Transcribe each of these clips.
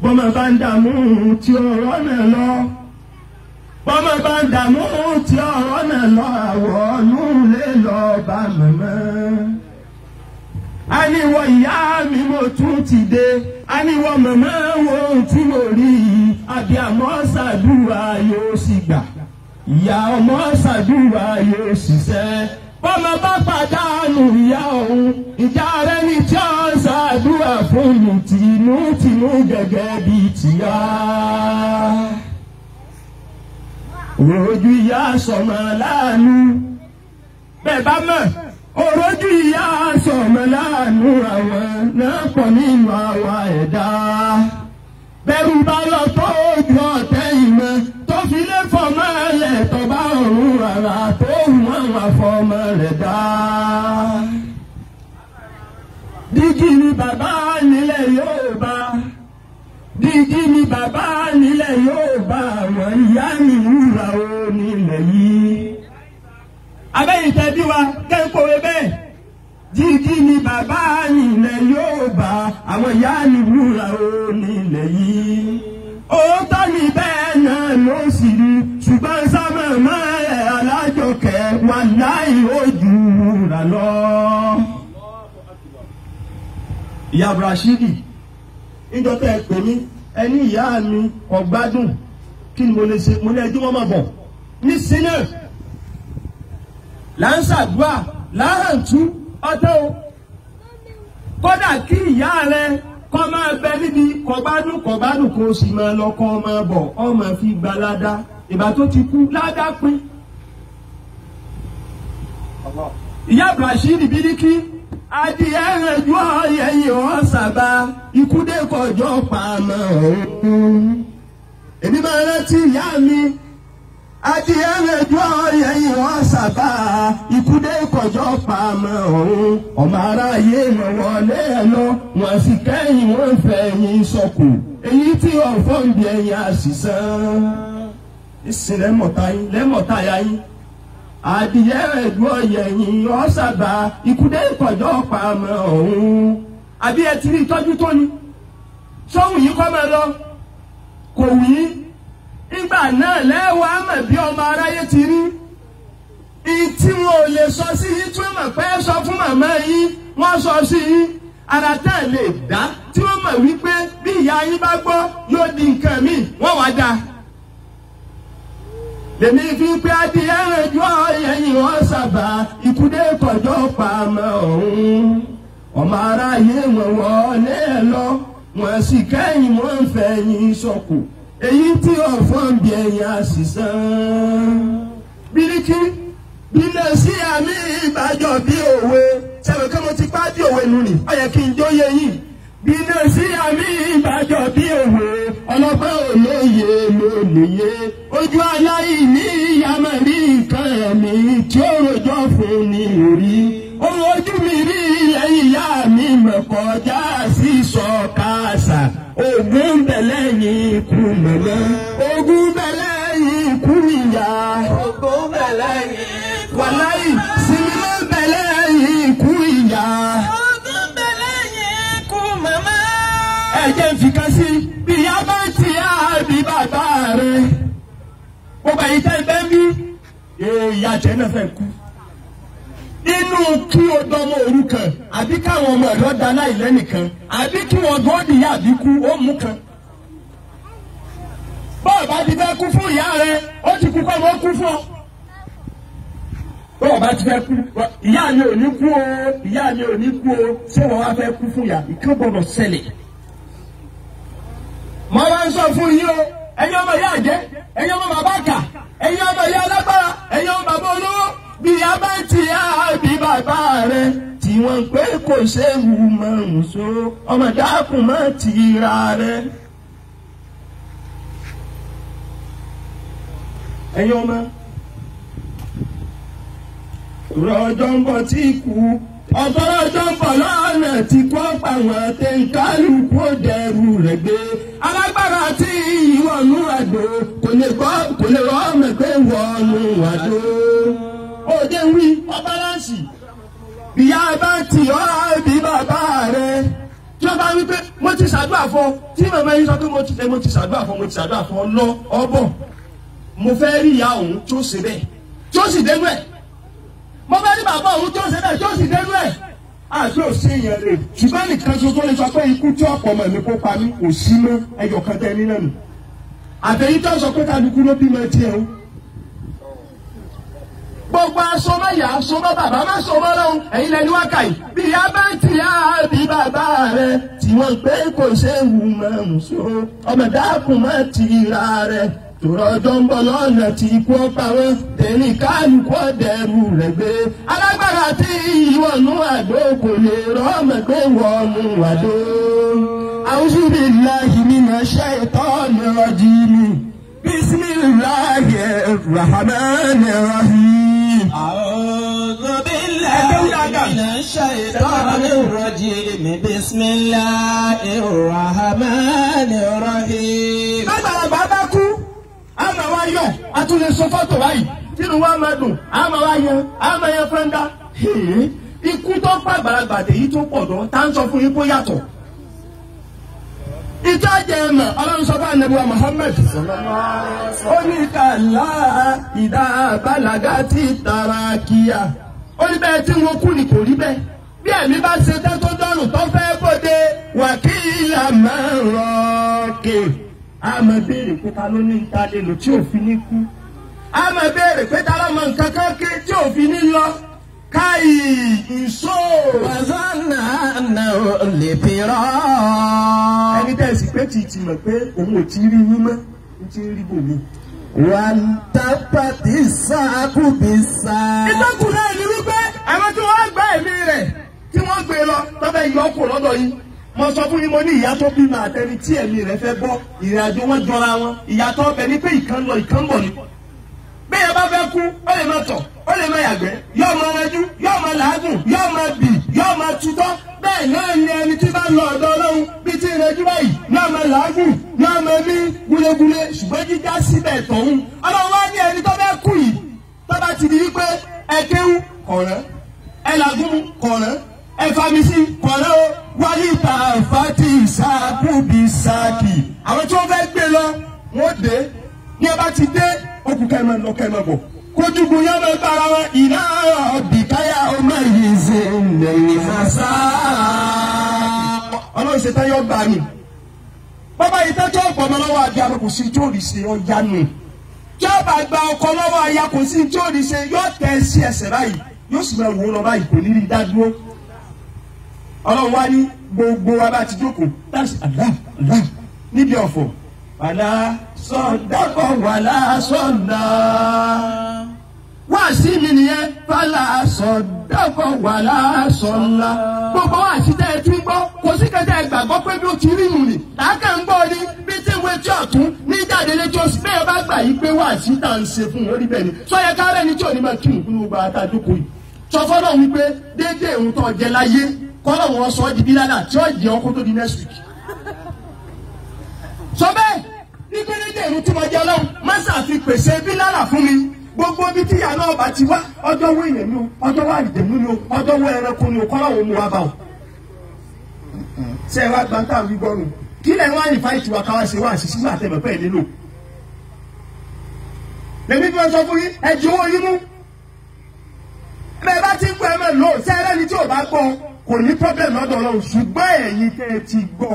Bọ́mọ bá ń dààmú tí ọ̀rọ̀ náà lọ. Bọ́mọ bá ń dààmú tí ọ̀rọ̀ náà lọ, àwọ̀ ọ̀nù lè lọ bá màmá. Àníwọ̀ ìyá mi mo tún ti dé, àníwọ̀ màmá wo tí mo rí i, àbíàmọ́ ṣàdúrà yóò sì gbà, ìyá ọmọ ṣàdúrà yóò ṣiṣẹ́. Bọ́mọ bá pàdánù ìyá òun, ìjà rẹ̀ ní tí ó ṣàdúrà fún mi tìǹtìǹ gẹ́gẹ́ bíi tìyá. Òrojú ìyá sọmọ láàánú, bẹ́ẹ̀ bá mọ̀, òrojú ìyá sọmọ láàánú àwọn náà pọ̀ nínú àwa ẹ̀dá. Bẹ́rù bá lọ tó ojú ọ̀tẹ̀ ìmọ̀ tó fi lé fọmọ ẹlẹ̀ tó bá ọ̀run rárá tó hùn àwọn afọmọ rẹ̀ dá. Dígí ni bàbá nílẹ̀ yóò bá. Dígí ni bàbá nílẹ̀ yóò bá, àwọn ìyá mi wúra ó nílẹ̀ yìí. Abẹ́yìn tẹ́bí wa kẹ́kọ̀ọ́ bẹ́ẹ̀. Dígí ni bàbá nílẹ̀ yóò bá, àwọn ìyá mi wúra ó nílẹ̀ yìí. Òótọ́ ni bẹ́ẹ̀ náà ló sì rí, ṣùgbọ́n sábà máa ẹ̀ alájọkẹ́ wà láì ojú wúrà lọ. Ìyá Rashidi, níjọ́ tẹ́ ẹ pè mí, ẹni ìyá mi kò gbádùn, kí ni mo lè ṣe? Mo ní ẹjú wọn máa bọ̀ ní sinú là ń ṣàdúrà láhàntú ọtọ́ o. Kódà kí ìyá rẹ kọ́ máa bẹ níbi kọ̀gbádùn kọ̀gbádùn kó o sì máa lọ kọ́ máa bọ̀, ọ máa fi gba ládá. Ìgbà tó ti kú ládá pín. Ìyá Rashidi Bílíkì, adìẹ rẹ̀ ju ọ̀yẹ̀yìn ọ̀sàbà, ikúdé kọjọ́ pamọ́ òun. Èmi máa rántí ìyá mi, adìẹ rẹ̀ ju ọ̀yẹ̀yìn ọ̀sàbà, ikúdé kọjọ́ pamọ́ òun. Ọmọ aráyé wọn wọlé ẹ lọ, wọn sì kẹ́yìn wọn fẹ̀yìn sọkù, èyí tí ọ̀fọ́ ń bí ẹ̀yìn àṣìṣàn. Ìsìn lẹ́mọ̀ta yín, lẹ́mọ̀ta ya yín. Adìyẹ rẹ̀ ju ọ̀yẹ̀yìn ọ̀sàbà, ikúdé kọjọ́ pamọ́ òun. Àbí ẹ ti rí ìtọ́jú tó ni? Sọ́hùn yìí kọ́ máa lọ, kò wí. Nígbà náà lẹ́wọ̀ á mọ̀ bí ọmọ aráyé ti rí. Ìtí wọn ò lè sọ sí yín tí wọ́n mọ̀ pé sọ fún màmá yín, wọ́n sọ sí yín. Ara tẹ́ ẹ̀ lè dá tí wọ́n mọ̀ wípé bí ìyá yín bá gbọ́ yóò di nǹkan míì, wọ́n wá dáa. Lèmi fi pé adìyẹ rẹ̀ ju ọ̀yẹ̀yìn ọ̀sàbà, ikúdé kọjọ́ pamọ́ òun. Ọmọ aráyé wọn wọlé ẹ lọ, wọn sì kẹ́yìn wọn fẹ̀yìn sọkù, èyí tí ọ̀fọ́n bí ẹ̀yìn àṣìṣàn. Bílíkì bílẹ̀ sí àmì ìbàjọ́ bí òwe, sẹ́wọ̀n kí mo ti pa bí òwe nù ní, ó yẹ kí n jóye yìí. Bílẹ̀ sí àmì ìbàjọ́ bí òwe, ọlọ́pàá olóye ló nìyé. Ojú aláìní ìyá máa rí nǹkan ẹ̀mí tí ó rojọ́ fún ni orí. Ohun ojú mi rí lẹ́yìn ìyá mi mọ̀ kọjá sí sọ káàsà. Ogun ń bẹ lẹ́yìn ikú mọ̀mọ́. Ogun ń bẹ lẹ́yìn ikú ìyá. Ogun ń bẹ lẹ́yìn ikú. Wàláyì, sinimá ń bẹ lẹ́yìn ikú ìyá. Ogun ń bẹ lẹ́yìn ikú màmá. Ẹ jẹ́ n fìkan sí, bí ìyá bá ti àbí bàbá rẹ̀. Gbogbo ẹ̀yin tẹ́ ẹ bẹ́ ń bí, ìyá jẹ́ náà fẹ́ kú. Inú kí o dọmọ òrukàn, àbí káwọn ọmọ ẹ̀rọ da láìlẹ́nìkan, àbí kí wọn gan dìyà àbí kú, ó mú kan. Bọ́ọ̀ bá ti fẹ́ kú fún ìyá rẹ, ó ti kú kọ́ ọmọ ó kú fún ọ. Bọ́ọ̀ bá ti fẹ́ kú, ìyá mi ò ní kú o, ìyá mi ò ní kú o, ṣé wọ́n wá fẹ́ kú fún ìyá? Ìkan gbọ́dọ̀ ṣẹlẹ̀. Mo wá ń sọ fún yín o, ẹ̀yin ọmọ ìyá àjẹ́, ẹ̀yin ọmọ bàbá àkà, ẹ̀yin ọmọ ìyá alágbára, ẹ̀yin ọmọ bàbá olówó, bí ìyá bá ti àbí bàbá rẹ tí wọ́n ń pé kò séwu mọ̀ ń so, ọmọ dákun mọ́ ti ra rẹ. Ẹ̀yin ọmọ rọjò ń bọ̀ tí kú, ọ̀tọ̀ rọjò ń bọ̀ lọ́nà tí kò pa wọ́n tẹ̀ ń kálukú ó dẹrù rẹ̀ gbé. Alágbára tí ìwọ̀nù àdó kò lè gbọ́, kò lè rọ́ ọmọ pé wọnú àdó. Òde wí ọbaláǹsì, ìyá bá ti ọ́ bí bàbá rẹ̀ tí wọ́n bá wí pé mo ti ṣàdúrà fún ọ, tí màmá yín sọ pé mo ti ṣàdúrà fún ọ, mo ti ṣàdúrà fún ọ lọ ọbọ̀. Mo fẹ́ rí ìyá òun tí ó ṣe bẹ́ẹ̀, tí ó sì dénú ẹ̀. Mo fẹ́ rí bàbá òun tí ó ṣe bẹ́ẹ̀, tí ó sì dénú ẹ̀. Àti òsì èèyàn lè ṣùgbọ́n nìkan ṣoṣo lè sọ pé ikú tí ọ̀pọ̀ ọmọ mi kó pa mí kò sí mọ́ ẹyọ kan tẹ́ ní náà nù. Àtẹ̀yí tó sọ pé kálukú ló bímọ tiẹ̀ o. Gbogbo aṣọ má yà aṣọ má bàbá má sọ mọ́ lọ́hùn ẹ̀yin lẹni wákà yìí. Bí ìyá bá ń tìyà bí bàbá rẹ̀ tí wọ́n pé kò ṣe wù mọ́ mùsò ọmọ dákun má ti ra rẹ̀. Tòrọ ọjọ́ ń bọ̀ lọ́nà tí ikú ọ̀pá wọn tẹ̀lé kálukú ọ̀dẹ̀rù rẹ̀ gbé. Alágbára tí ìwọ̀nù àdó kò lè rọ́ọ̀mọ̀ gbé wọnú àdó. A'udhu billahi minash shaitani rajim. Bismillahir rahmanir rahim. A'udhu billahi minash shaitanir rajim. Bismillahir rahmanir rahim. Bàbá bá kú, a máa wá yọ̀, a tún lè sọ fọ́tò báyìí, tínú wa máa dùn, a máa wá yan, a máa yan fúnra. Ikú tó pa àgbàlagbà tèyí tó pọ̀ dán, tá ń sọ fún yín kó yàtọ̀. Ìjọ jẹ mọ̀, Ọlọ́run sọ fún Ànábì wa Muhammad. Ó ní kàlá ìdá bàlágà tí tara kíá. Ó ní bẹ́ẹ̀ tí wọ́n kú ni kò rí bẹ́ẹ̀. Bí ẹ̀mí bá ṣe tẹ́ tó dọ́rùn tó fẹ́ bóde, wàkílà máa ń rọ̀ọ̀kè. A máa béèrè pé ta ló ní ta lè lò tí òfin ní kú. A máa béèrè pé ta ló mọ nǹkan kan ké tí òfin ní lọ. Káyì ìṣó. Wàzánà náà lè fi rọ́. Ẹni tẹ́ ẹ sì pé ti mọ̀ pé òun ò ti rí yín mọ́, ń ti rí bòmí. Wà á tápàtì sáàkù bí sáà. Ìtọ́kùn náà ni wípé àwọn tí wọ́n gbá ẹ̀mí rẹ̀ tí wọ́n gbé lọ tọ́fẹ́ yọ ọkọ̀ lọ́dọ̀ yín. Mo sọ fún yín mo ní ìyá tó bímọ àtẹni tí ẹ̀mí rẹ̀ fẹ́ bọ́ ìrìn àjò wọn jọra wọn. Ìyàtọ̀ ọbẹ̀ ni pé ìkan lọ ìkan bọ̀ ni. Bẹ́ẹ̀ bá fẹ́ kú, ó lè máa tọ̀, ó lè máa yàgbẹ́, yóò máa rẹjú, yóò máa làágùn, yóò máa bì, yóò máa tutọ́. Bẹ́ẹ̀ náà ni ẹni tí bá lọ ọ̀dọ̀ Ọlọ́run bí tí ń rẹjú báyìí, yóò máa làágùn, yóò máa mí gúlégúlé, ṣùgbọ́n jíjá síbẹ̀ tọ̀hún. Ọlọ́run wá ní ẹni tó fẹ́ kú yìí, tó bá ti di wípé ẹ kéwú kọ̀ọ̀rán, ẹ làágùn kọ̀ọ̀rán, ẹ famisi kọ̀ọ̀rán o, wálé ìta fati ìsàkúbi sáàkì. Àwọn tí wọ́n fẹ́ gbé lọ, wọ́n dé. Ní ẹ bá ti dé, okùn kẹ́mẹ́ lọ kẹ́mẹ́ bọ̀. Kójúgun yẹn máa gbára wọn ìlà ọ̀bìkáyà ọmọ yìí ṣe nìyẹn sá. Ọlọ́run ṣe tán yọ gbà mí. Bàbá yìí tẹ́jọ́ ọ̀pọ̀ ọmọ lọ́wọ́ àbí àbí kò sí tí ò rí ṣe ọ̀yá nù. Tí ó bá gba ọkọ lọ́wọ́ aya kò sí tí ò rí ṣe yóò tẹ̀ sí ẹsẹ̀ báyìí. Yóò sì máa wò ó lọ báyìí kò ní rí dá dúró. Ọlọ́run wá ní gbogbo wa bá ti jókòó. That's Allah Allah níbi ọ̀fọ̀. Wàlá sọ̀dákọ̀ wàlá sọ̀dá. Wá sí mi nìyẹn, fàlà sọ̀dákọ̀ wàlá sọ̀lá. Gbogbo wa sí tẹ́ ẹ tún gbọ́, kò sí kẹtẹ́ ẹ gbàgbọ́ pé bí ó ti rí nù ní. Làákà ń gbọ́ ni bí tí ìwé tí ọ̀tún ní jáde létí oṣù bẹ́ẹ̀ bá gbà yí pé wá sí tá à ń ṣe fún orí bẹ́ẹ̀ ni. Sọ yẹ ká rẹ́ni tí ò ní máa kí nǹkan gbogbo àtàjókòó yìí. Sọ fọ́lọ́ wípé déédéé òun tó jẹ láyé kọ́lọ́ wọn sọ ọ́ di bílálà tí ó jẹ ọkọ tó di next week. Sọ bẹ́ẹ̀ nígbẹ́ni dèrú tí mo jẹ ọlọ́run má ṣàfi pèsè bílálà fún mi. Gbogbo ibi tí ìyá náà bá ti wá ọjọ́ wo èèyàn ni o, ọjọ́ wo àlìjẹ̀mú ni o, ọjọ́ wo ẹranko ni o, kọ́lọ́ wo mu wa bá o. Ṣé ẹ wá gba táwọn wí gbọ́rùn? Kí lẹ̀ wá ìfá ìtura káwá ṣe wá àṣìṣe nígbà tẹ̀ mọ̀ pẹ́ nílò? Lèmi fi wọn sọ fún yín, ẹ jẹ owó yín mú. Bẹ́ẹ̀ bá ti ń gbọ́ ẹ mọ̀ lò, ṣé ẹ rẹ́ni tí ò bá gbọ́ kò ní problem lọ́dọ̀ Ọlọ́run, ṣùgbọ́n ẹ̀yin tẹ́ ẹ ti gbọ́.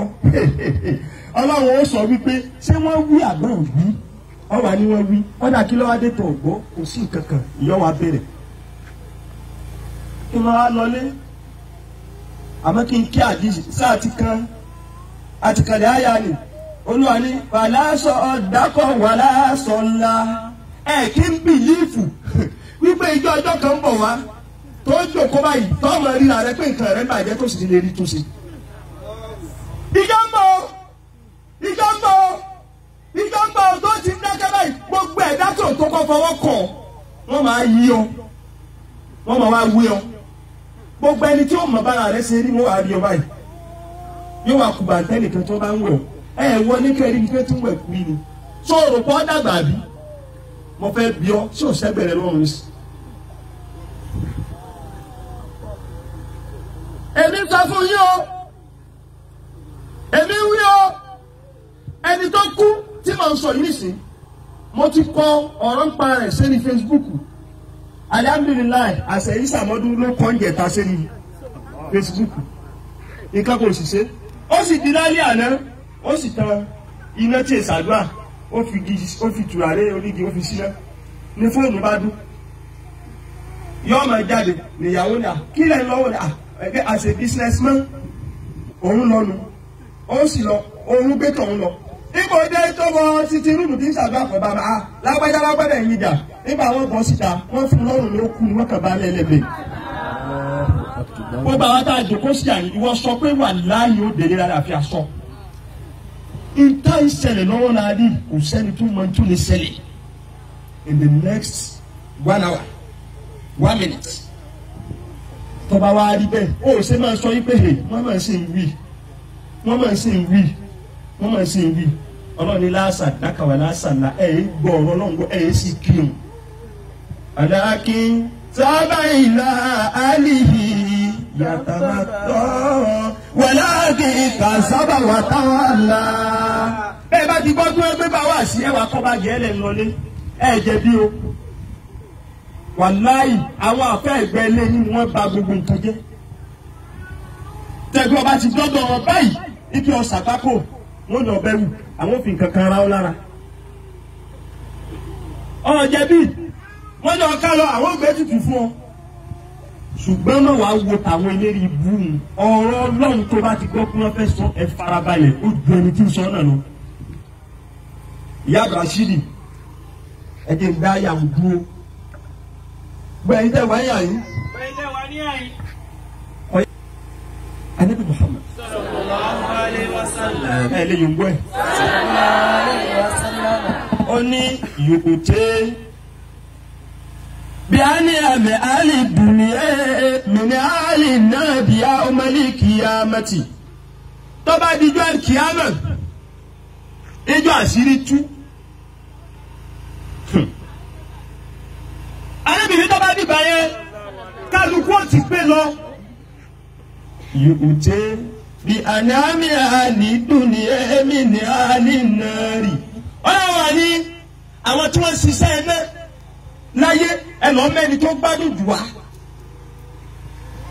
Ọlọ́run ó sọ wípé ṣé wọ́n wí àgbọ̀n wí? Ọwà ni wọ́n wí. Ọ̀dà kí ló wá dé tó gbọ́? Kò sí nǹkan kan, ìyọ́ wa bẹ̀rẹ̀. Kí wọ́n á lọlé. Àmọ́ kí n kí àdìsí sáà ti kan àtìkàlẹ̀ àyà ni. Olúwa ní wàlá sọ ọ̀dàkọ̀ wàlá sọ ńlá. Ẹ kí n bìlífù wípé ìjọ ọjọ́ kan ń bọ̀ wá tó jòkó báyìí tọ́mọ ríra rẹ pé nǹkan rẹ bàjẹ́ tó sì lè rí túnṣe. Ìjọ ń bọ̀ ìjọ ń bọ̀ ìjọ ń bọ̀ tó ti ń dákẹ́ báyìí gbogbo ẹ̀dá tó tó kọ́ fọwọ́ kàn wọ́n máa yí ọ wọ́n máa wá wí ọ gbogbo ẹni tí ó mọ̀ bára rẹ ṣe rí wọ́n wá rí ọ báyìí yóò wá kùbà tẹ́nìkan tó bá ń wẹ̀ ẹ wọ ní kẹrin pé tí ń wẹ̀ kú ni sọ̀rọ̀ pọ̀ dàgbà bí mo fẹ́ bí ọ sí òṣègbèrè lọ́rùn sí. Èmi sọ fún yín o Èmi wí o, ẹni tó kú tí màá sọ yìí nìsín, mo ti kọ ọ̀rọ̀ ń pa rẹ̀ sẹ́ni Facebook. Alhamdulilayi, àṣẹ ìsàmọ́dún ló kọ́ ń jẹ̀ta sẹ́ni Facebook. Nǹkan kò sì ṣe. Ó sì di lálẹ́ àná, ó sì tan iná tí èsàdúrà, ó fi tùràrí onígi, ó fi síná. Ní fóònù bá dún. Yọ́ máa jáde níyàwó ní à kí lẹ́yìn lọ́wọ́ ní à ẹgbẹ́ as a businessman òun lọ́nu ó sì lọ òun gbé tọ̀hún lọ. Ipò dé tó wọ títí rúùmù tí ń ṣàdúrà fún bàbá a lágbájá lágbájá ẹ̀yìn ìjà nígbà wọn bọ́ síta wọ́n fún lọ́rùn ló kú ni wọ́n kàn bá lẹ́lẹ́gbẹ̀ẹ́. Gbogbo àwọn tá a jòkó sí àyè ìwọ sọ pé wà láàyè ó délé rárá àfi àsọ. Ìta ìṣẹ̀lẹ̀ lọ́wọ́ la rí kò sẹ́ni tó mọ tó lè ṣẹlẹ̀ in the next 1 hour 1 minute. Tọba wa rí bẹ́ẹ̀ ó ṣe máa sọ yí pé wọ́n máa ṣe ń wí wọ́n máa ṣe ń wí wọ́n máa ṣe ń wí. Ọlọ́run ní láàṣà dákàwá láàṣà ńlá ẹ̀ ẹ́ gbọ́ ọ̀rọ̀ ọlọ́run gbọ́ ẹ̀ ẹ́ sì kírun. Àdákin sábà ìlà àlìhì yàtàmátọ́ wàláàkì kàsábà wàtàwàlà. Bẹ́ẹ̀ bá ti gbọ́ tó ẹgbẹ́ bá wà sí ẹwà kọ́ bá jẹ́ ẹ̀ lọ́lé ẹ̀ jẹ̀bi o. Wàláì àwọn àfẹ́ ẹ̀gbẹ́ ilé ní wọ́n bà gbogbo nǹkan jẹ́. Tẹ̀gbọ́n bá ti dọ́dọ̀ wọn báyìí ike ọ̀sà pákó wọ́n ní ọbẹ̀ wù àwọn òfin kankan ra ọ lára. Ọ̀rọ̀ jẹ̀bi wọ́n ní ọ̀ká lọ àwọn ògbé tutù fún ọ. Ṣùgbọ́n náà wàá wo tàwọn eléré ibú ọ̀rọ̀ Ọlọ́run tó bá ti gbọ́ pé wọ́n fẹ́ sọ ẹ farabalẹ̀ ó ju ẹni tí ń sọ náà lọ. Ìyá Rashidi ẹ jẹ́ ń dá yàwó dúró. Gbẹ̀yìn tẹ̀ wáyà yìí. Gbẹ̀yìn tẹ̀ wá ní àyín. Ànábì Muhammad. Sallallahu alaihi wasallam. Ẹ lè yòǹgbọ́ ẹ̀. Sallallahu alaihi wasallam. Ó ní yòkòtẹ́ bí a ní àmì àlè dùnì ẹ́ mìíní àlè náà bí a ọmọlé kìyàmẹ́tì. Tó bá dijọ́ kìyàmẹ́, ijó àṣírí tú. Arábìnrin tó bá dìgbà yẹn kálukú ó ti pé lọ. Yòkòtẹ́ bí ànámi àní dùnì ẹ̀mí ní àní nàárì. Ọlọ́run wà ní àwọn tí wọ́n ń ṣiṣẹ́ ẹ̀mẹ́ láyé ẹnà mẹ́ni tó gbádùn jù wá.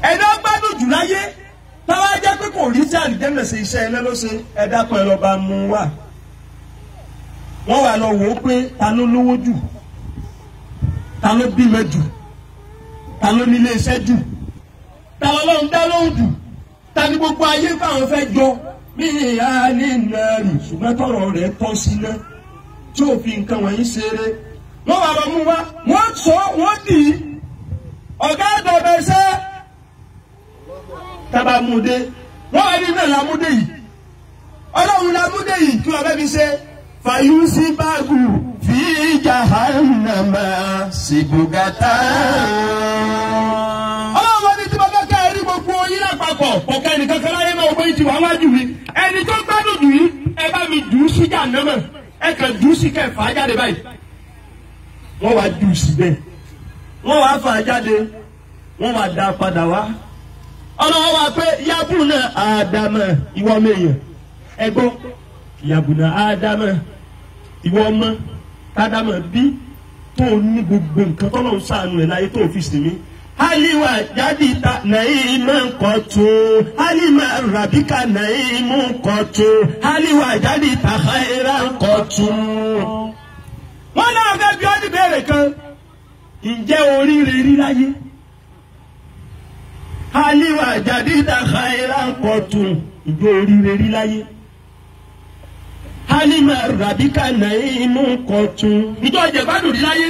Ẹni ó gbádùn jù láyé táwa jẹ́ pé kò rí sí àlìjẹ́nà ṣe iṣẹ́ ẹ̀mẹ́ ló ṣe ẹ̀dá kan ẹ̀ lọ́ba mú wá. Wọ́n wà lọ wò ó pé ta ló lówó jù, ta ló bímọ jù, ta ló nílé iṣẹ́ jù, ta lọ́lọ́run dá lóhùn jù, ta ni gbogbo ayé fáwọn fẹ́ jọ bí ìyá ní nàárì ṣùgbọ́n tọrọ rẹ̀ tọ́ síná tí ò fi nǹkan wọ̀nyí ṣeré. Wọ́n wà lọ mú wa, wọ́n sọ wọ́n dì í, ọ̀gá àdọ̀bẹ̀ ṣẹ́ tábà múdé, wọ́n wà ní náà lámúdé yìí, ọlọ́run lámúdé yìí kí wọ́n fẹ́ fi ṣe. Fàyúsí báàgù fi jahannama sibugata. Ọlọ́run ní tí mo fẹ́ ká rí gbogbo yín lápapọ̀ ọ̀kẹ́ nìkan kan láyé máa gbé ti wà wájú mi. Ẹni tó gbádùn jù yìí ẹ bá mi jù ú sí jahannama ẹ kàn jù ú sí kẹfà jáde báyìí. Wọ́n wá jù ú síbẹ̀. Wọ́n wá fà jáde. Wọ́n wá dá padà wá. Ọlọ́run wá pé yabuna Ádámà ìwọ ọmọ èèyàn ẹ gbọ́ yabuna Ádámà ìwọ ọmọ tádámà bí tó ní gbogbo nǹkan tọ́lọ́run ṣàánú ẹ̀ láyé tó fi sinmi. Haliwa jáde ta nàìmọ̀ nǹkan tó Halima rabika nàìmọ̀ nǹkan tó Haliwa jáde ta xayira nǹkan tó. Wọ́n náà fẹ́ bí ọ́ ní béèrè kan, ǹjẹ́ oríire rí láyé? Haliwa jáde ta xayira nǹkan tó ǹjẹ́ oríire rí láyé? Halima rabika nàìmú kọtun ìjọ ìjẹ̀gbádùn rí láyé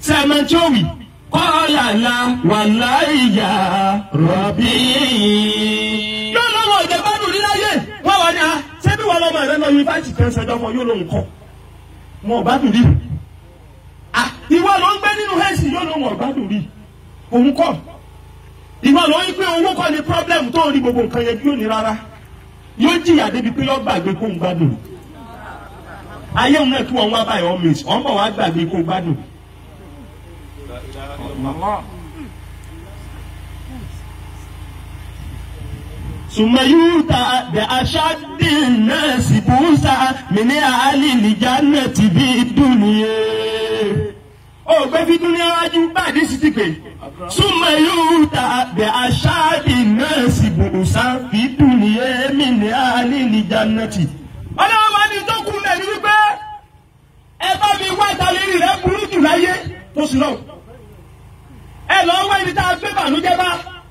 sẹ́mẹ̀ntì òwì kọ́ọ̀lá la wà láìyá rọ̀bì. Yóò lọ́wọ́ ìjẹ̀gbádùn rí láyé wọ́n wà ní a ṣé bí wọ́n lọ́mọ rẹ lọ yunifásitì kan ṣẹjọ́ fún yóò lóun kọ́ wọn ò gbádùn rí. Ìwọ ló ń gbé nínú hẹ́sì yóò lóun ò gbádùn rí òun kọ́. Ìwọ ló ń pé owó kọ́ ni pírọ́blẹ́mù tó ń rí gbogbo nǹkan yẹn yóò ní rárá. Yóò jìyà débi pé yóò gbàgbé kó ń gbádùn. Ayé òun náà kí wọn wá báyìí ọmọ èsì ọmọ wa gbàgbé kó ń gbádùn. Sùmẹ́yúta bẹ̀ aṣáájú náà sì bùsà mí ní àálì nìjà náà ti bí dúnìyẹ. Ó gbé fi dúnìyẹ wájú báàdì sí ti pè. Sùmẹ́yúta bẹ̀ aṣáájú náà sì bùsà fi dúnìyẹ mí ní àálì nìjà náà ti. Ọlọ́wọ́ wa ní tó kú mẹ́rin wípé ẹ bá mi wá ìtàlérí rẹ̀ burú jù láyé tó sì lọ́wọ́. Ẹ lọ wá ibi tá a gbé bànújẹ́ bá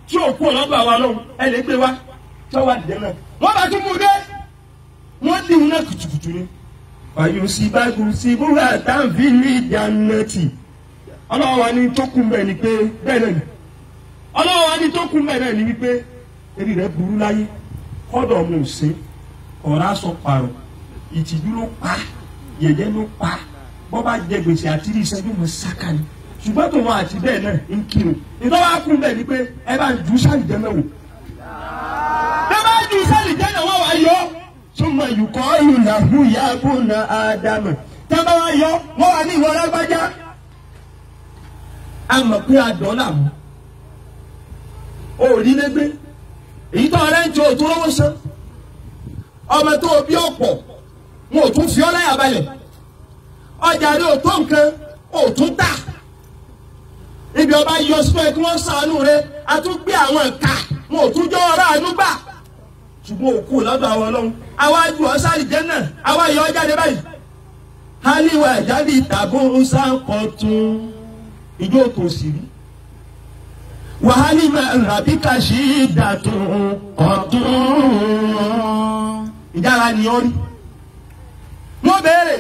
tí ò kú ọlọ́gbà wa lọ́wọ́ ẹ lè gbé wa tí wọ́n wá dìde náà. Wọ́n bá tún mú un dé wọ́n dì un náà kùtùkùtù ni. Fàyọsí bágùn sí búra táǹfì ní ìjànàtì. Ọlọ́wọ́ wa ní tó kú mẹ́rin ni pé bẹ́ẹ̀ náà ni. Ọlọ́wọ́ wa ní tó kú mẹ́rin náà ni wípé eré rẹ̀ burú láyé kọ́dọ̀ ọmọ òsín ọ̀rá sọ pààrọ̀ ìtìjú ló pa yẹ̀yẹ́ ló pa bọ́ bá jẹ gbèsè àti rí ìṣẹ́jú mọ́ sáká ni ṣùgbọ́n tòun àti bẹ́ẹ̀ náà ń kírun ìtọ́wá kún bẹ́ẹ̀ ni pé ẹ bá ń ju sáàlì jẹ́ mẹ́wò ẹ bá ju sáàlì jẹ́ náà wọ́n wá yọ súnmọ́ ìkọ́ ìlàhù yàgùnà ádámù tá a bá wá yọ wọ́n wà ní ìwọ lágbájá a mọ̀ pé a dọ̀ làmú o rí lẹ́gbẹ́ èyí tó ọ̀rẹ́ ń jẹ òtún lọ́wọ́ san ọmọ tó bí ọ̀pọ̀ wọn ò tún fi ọ́ láyà balẹ̀ ọjà rẹ ò tó nǹkan ò tún tà ibi ọba yọ sínú ẹ kí wọ́n ṣàánú rẹ a tún gbé àwọn ìka wọn ò tún jọ ọ̀rọ̀ àánú gbà ṣùgbọ́n òkú lọ́dọ̀ àwọn ọlọ́run àwa ju ọ̀sárì jẹ́ náà àwa yọ ọ́ jáde báyìí haliwa jáde tàbó sáńkọ̀tún ìjọ òtòsí rí wàhálì ràbíkà ṣì dàtún ọ̀tún ìjára ni ó rí wọ́n béèrè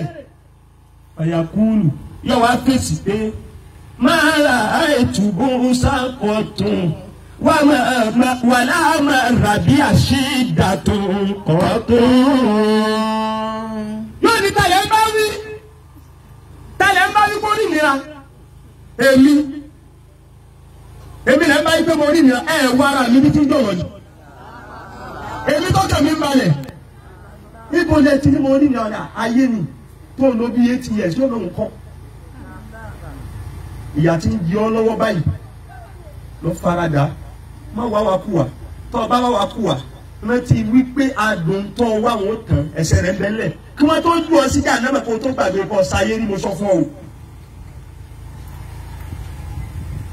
ọ̀yàkúlù yóò wá fèsì pé máa ra àìtúbọ̀ sákọ̀tún wà láàmà ràbí àṣìdàtún ọ̀tún. Yóò ní talẹ̀ ń bá wí talẹ̀ ń bá wí kó rí nira èmi èmi lẹ́ ń bá wí pé mo rí nira ẹ̀ wá ara mi bí tí ń dọ̀rọ̀ ni èmi tó kàn mí balẹ̀ ibo lẹ ti ní mo rí ní ọ̀nà ayé ni tó ń lo bí 8 years yóò lóun kọ́ ìyá tí ń yí ọ lọ́wọ́ báyìí lọ farada má wá wa kú wa tó o bá wá wa kú wa rántí wípé adùn tó wá wọn tán ẹsẹ̀ rẹ̀ bẹ́lẹ̀ kí wọ́n tó ju ọ síjà náà kó tó gbàgbé kọ́ sáyé ni mo sọ fún ọ o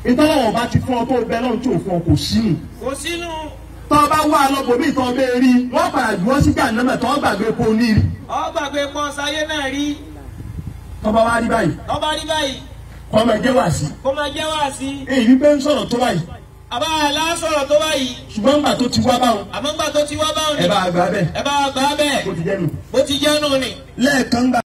ìtọ́lọ́wọ̀n bá ti fún ọ tó bẹ lọ́run tí ò fún ọ kò sínú. Kò sínú. Tọ́ bá wà lọ́bọ̀ mí tọ́ bẹ́ẹ̀ rí wọ́n padà jù wọ́n síjà náà tọ́ gbàgbé kó ní rí. Ọ gbàgbé pọ́n sáyé náà rí. Tọ́ bá wá rí báyìí. Tọ́ bá rí báyìí. Kọ́ máa jẹ́ wàásí. Kó máa jẹ́ wàásí. Èyí wípé ń sọ̀rọ̀ tó báyìí. Àbá àlá sọ̀rọ̀ tó báyìí. Ṣùgbọ́n ńgbà tó ti wá báwọn. Àmọ́ ńgbà tó ti wá báwọn. Ẹ bá gbà bẹ́ẹ̀. Ẹ bá gbà bẹ́ẹ̀. Bó ti jẹ́ nù. Bó ti jẹ́ nù ni. Lẹ́ẹ̀kan gbà.